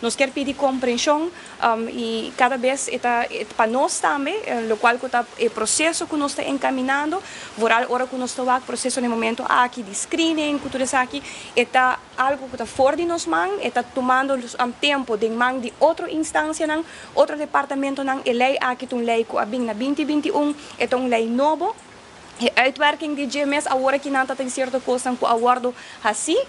Nos kier pidi comprension y cada bes ta pa nos tambe, locual cu ta e proceso cu nos ta encaminando, vooral ora cu nos ta e proceso na momento aki di screening, cu tur esaki, ta algo cu ta for di nos man, ta tumando un tempo di man di otro instancia, otro departamento nan. E ley aki ta un ley cu a bin na 2021, ta un ley nobo. E uitwerking di GMS awor aki nan tin cierto cos cu a wordo asina,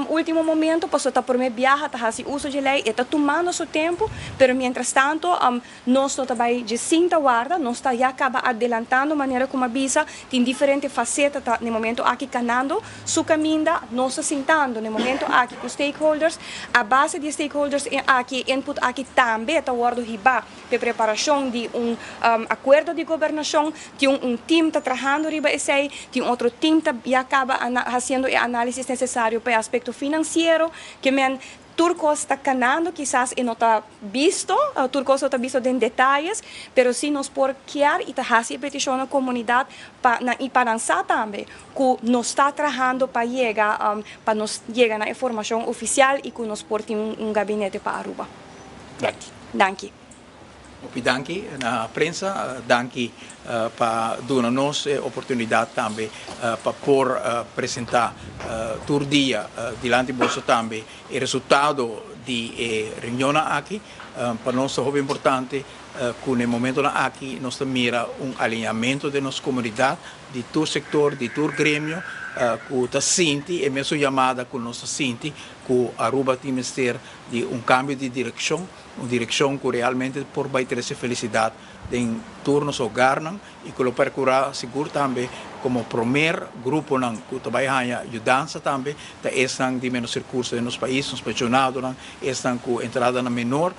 ultimo momento paso ta prome biaha ta haci uso di ley, ta tumando su tempo, pero mientras tanto nos ta bay di sinta warda, nos ta ya caba adelantando manera con a bisa, tin diferente faceta ta na momento aki canando su caminda. Nos ta sintando na momento aki cu stakeholders, a base di stakeholders aki, input aki tambe ta wordo hiba pa preparacion di un acuerdo di gobernacion. Tin un team ta trahando riba esey, tin otro team ta ya caba haciendo e analisis necesario pa e aspecto financiero, kiermen tur cos ta canando, kisas e no ta bisto, tur cos ta bisto den detaye, pero si nos por kier y ta haci peticion na comunidad pa na y pa lansa tambe cu nos ta trahando pa nos yega na formacion oficial y cu nos por tin un gabinete pa Aruba. Danki. Danki. Hopi danki na prensa, danki pa duna nos oportunidad tambe pa por presenta tur dia dilanti boso tambe e resultado di reunion aki. Pa nos ta importante cu na momento aki nos mira un alineamento di nos comunidad, di tur sector, di tur gremio, cu ta sinti e mesun yamada cu nos ta sinti, cu Aruba tin mester di un cambio di direccion, un direccion cu realmente por bay trece felicidad den tur nos hogar y cu lo percura sigur tambe como prome grupo nan cu ta bay haya yudansa tambe ta esnan di menos recurso den nos pais, nos pensionado nan, esnan cu entrada nan menor,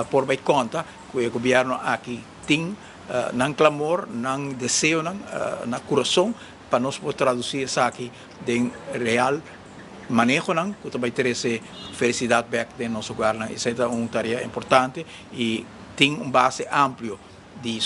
por bay conta cu e gobierno aki tin nan clamor, nan deseo nan, na curason pa nos por traduci esaki den real maneho nan cu bay trece felicidad bek den nos hogar nan. Esey ta un tarea importante y tin un base amplio di